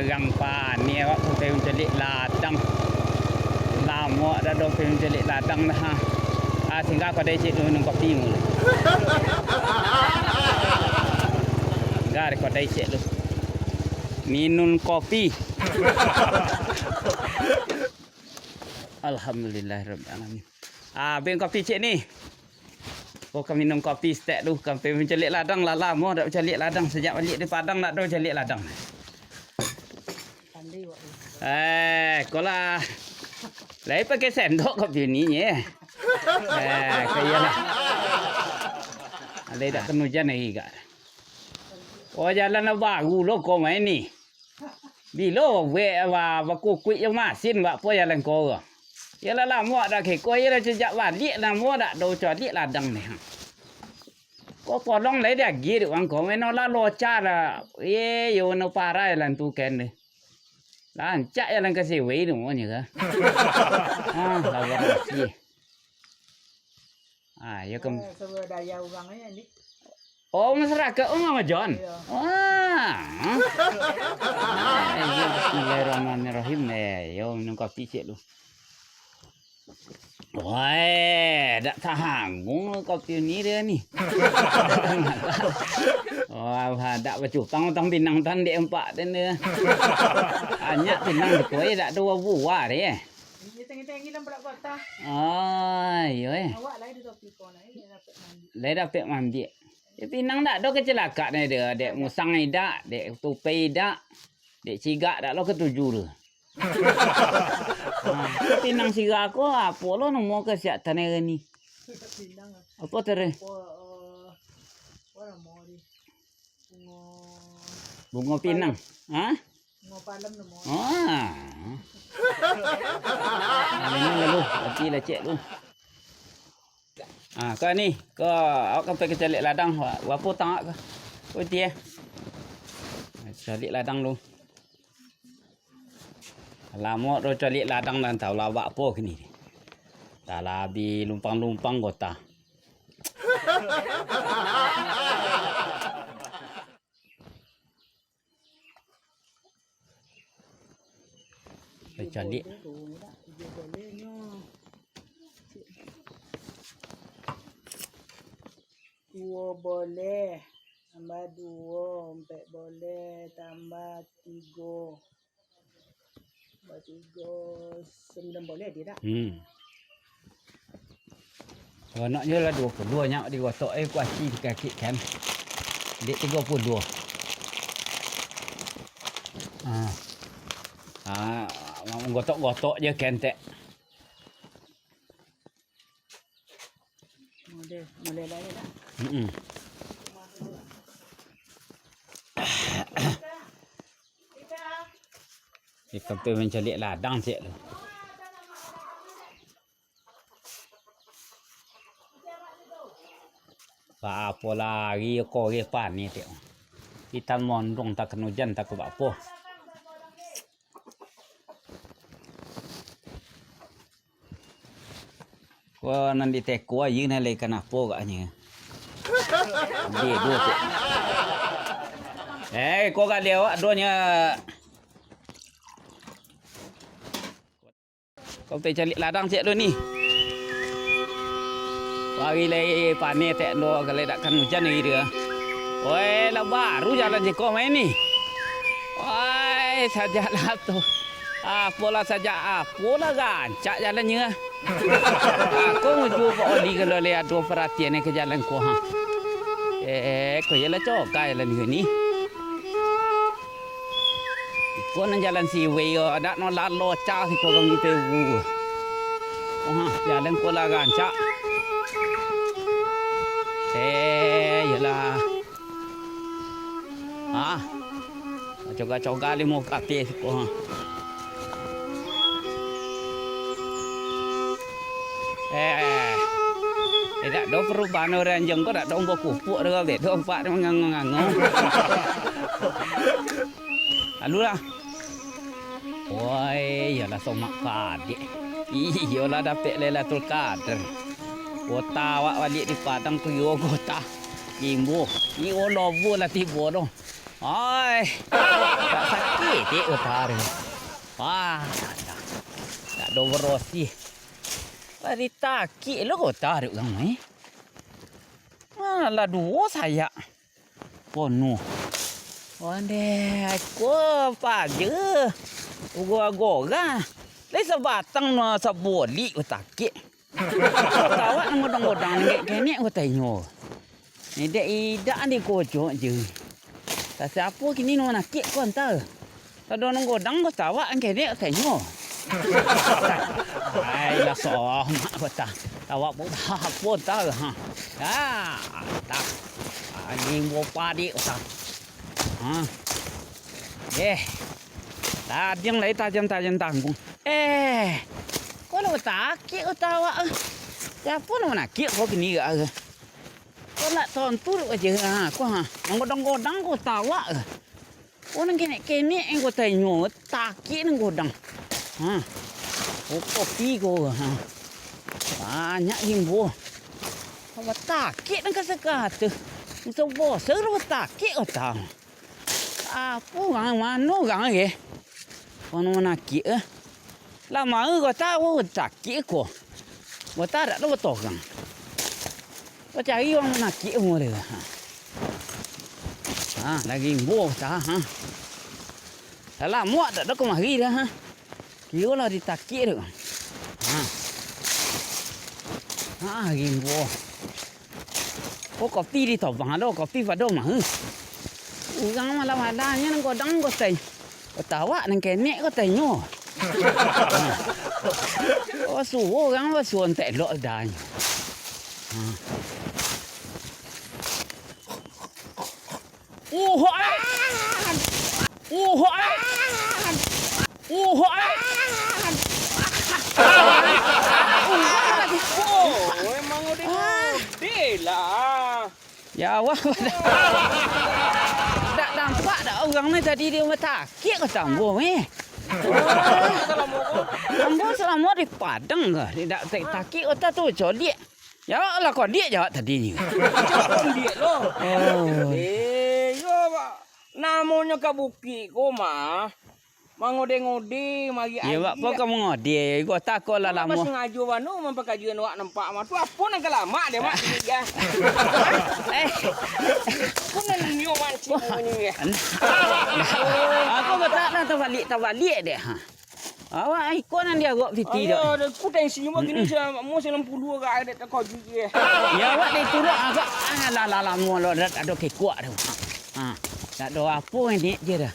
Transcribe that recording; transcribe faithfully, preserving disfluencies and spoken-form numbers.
Urang paneh awak tu pai mancaliak ladang. Lamo dak ado pai mancaliak ladang dah, ha. Ah, singgah kadai ciek tu minum kopi dulu. Singgah di kadai ciek tu. Minum kopi. Alhamdulillahirabbil alamin. Ah, beng kopi ciek ni. Oh, ka minum kopi saketek tu, ka pai mancaliak ladang lah, lamo dak mancaliak ladang, sajak baliak dari Padang dak ado mancaliak ladang. Eh, ko lah. Lai pakai sendok kopi ni, ye. Eh, ko iyolah. Alai dak kena ujan lagi, kak. Oh, jalan lah baru lo ko main ni. Bilo wek ba-, bakukuik jo masin, bak apo jalan ko? Yo lah lamo dak keko, yo lah sajak baliak lamo dak do caliak ladang ni. Ko polong lai diagiah dek urang ko, mano lah loca lah. Ye, yo no parai lah tu ken deh. Rancak jalan ka Siwai tu monyo ka. Ah, lawan Rasi. Ah, yo kam- Eh, swadaya urang aja ni. Oh, masyarakat, oh, Mama Jon. Iya. Wah. Eh, yo, bismillahirrahmanirrahim. Eh, yo, minum kopi ciek lu. Wah, dak tanggung kopi ni dia ni. Wah, dak bacupang utang pinang tan dek empak den dia. Banyak pinang di kue dak dua buah dia. Ngitang-ngitang dalam pulak kota. Ah, iyo, eh. Awak lai di topi ko, lai dapek mandi. Lai dapek mandi. Eh, pinang dak ado kecelakaan ado, dek musang idak, dek tupai idak, dek cigak dak lo ketuju tu. Ha, pinang sira ko, apo lo namo kesihatan hari ni? Pinang. Apo tadi? Apo, eh, apo namo di? Bungo. Bungo pinang. Ha? Bungo palem namo. Ah. Nah, minum lalu, ati lah ciek tu. Ah, ko ni, ko awak kan pai ka caliak ladang, wa-, wapo tangak ko. Ko iti eh. Caliak ladang tu. Lamo do caliak ladang dan tau lah bak apo kini. Dah lah bi lumpang-lumpang kota. Pai caliak. Duo boleh tambah duo, ampek boleh tambah tigo. Batigo, sambilan boleh dia dak? Hmm. Kalau nak je lah duo puluah nyak digotok, eh, kuaci dikakik kan. Dek tigo puluah. Ah. Ah, manggotok-gotok je kentek. Model, model lain lah. Mm-mm. Ikam tu mancaliak ladang ciek tu. Baapo lari ko, ge paneh tiok. Itam mondong takana ujan, takana baapo. Ko nan di teko aia nan lai kanapo agaknyo. Gede duo tu. Eh, ko gale awak duonyo. Ko pai caliak ladang ciek tu ni. Hari lai paneh tek do, kalau dak kan ujan hari tu. Oi, lah baru jalan siko main ni. Oi, sajak lah tu. Apolah sajak, apolah rancak jalannyo. Aku nguju Pak Oli kalau lai ado paratian ka jalan ko, ha. Eh, ko iyolah cokai lah ni. Iko nan jalan siwai yo, dak no lalo cah iko kami pewu. Wah, jalan ko lah rancak. Eh, iyolah. Ah. Coga-coga limo kapeh siko, ha. Eh, eh, dak do perubahan urang jengko, dak do umbo kupuk do, beda empat mangango-ngango. Lalu lah. Woi, iyolah somak padik. Iyolah dapek Lailatul Qadar. Kota awak baliak di Padang tu yo kota. Imbo. Ni lobo lah tibo doh. Ai, tak sakik dek kota tu. Wah, tak, tak ado barasiah. Bari takik lo kota tu urang eh. Malah duo sayak. Ponuah. Ondeh, ko paja. Ugo-ugo kan. Lai sabatang no sabolik ko takik. Kota awak nan godang-godang nengek kenek ko tanyo. Idak-idak di kocok je. Tak siapo kini nan manakik ko anta. Tado nan godang kota awak nan kenek ko tanyo. Ai, lah soh mak kota. Awak buat apo anta, ha. Ah, tak. Angin bopadik kota. Ha. Eh. Tajam lai, tajam, tajam tanggung. Eh. Ko lah batakik kota awak. Siapo nan manakik ko kini ko? Ko nak tontu aja ha, ko ha. Nan godang-godang kota awak. Ko nan kenek-kenek ko tanyo, takik nan godang. Ha. Ko kopi ko ha. Banyak rimbo. Batakik nan kasa-kasa. Boso-boso lah batakik kota. Apo urang, mano urang eh? Mano manakik eh? Lah maru kota, oh, sakik ko. Kota dak ado batorang. Bacari urang manakik umua dia. Ha, lagi imbo kota, ha. Lah lamo dak ado kamari dah, ha. Kiro lah ditakik tu. Ha. Ha, rimbo. Oh, kopi di tobang ado, kopi pado mah. Urang malam-malam nyo nan godang ko tai. Kota awak nan kenek ko tainyo. Oh, suo urang basuo entek lok danyo. Ha. Oh, ah! Oh, ah! Oh, ah! Oh, emang udah ngode lah. Ya Allah. Dak nampak dak urang ni tadi di rumah sakit ko tambo ni. Tambo salamo di Padang ko, dak sakik kota tu coliak. Ya lah, kondiak jawab tadi ni. Cuma kondiak lo. Oh. Eh, yo, Pak. Namonyo ka bukik ko mah. Mangode-ngode, mari. Iyo, Pak, po ka mangode. Gua tako lah lamo. Sengajo bano mampakajuan awak nampak mah. Tu apo nan ka lamak dek, Mak? Eh. Apo nan nio mancing ni, ya? Aku batak lah tabaliak, tabaliak dek. Ha. Awak iko nan diarok piti tu. Ayo, ada ku tensi cuma gini, sa-, mau sembilan puluh agak ada tak kau gigi, eh. Ya, awak dek turun agak, ah, lah, lah, lamo lo, dak ado kekuak tu. Ha, dak ado apo ni je dah.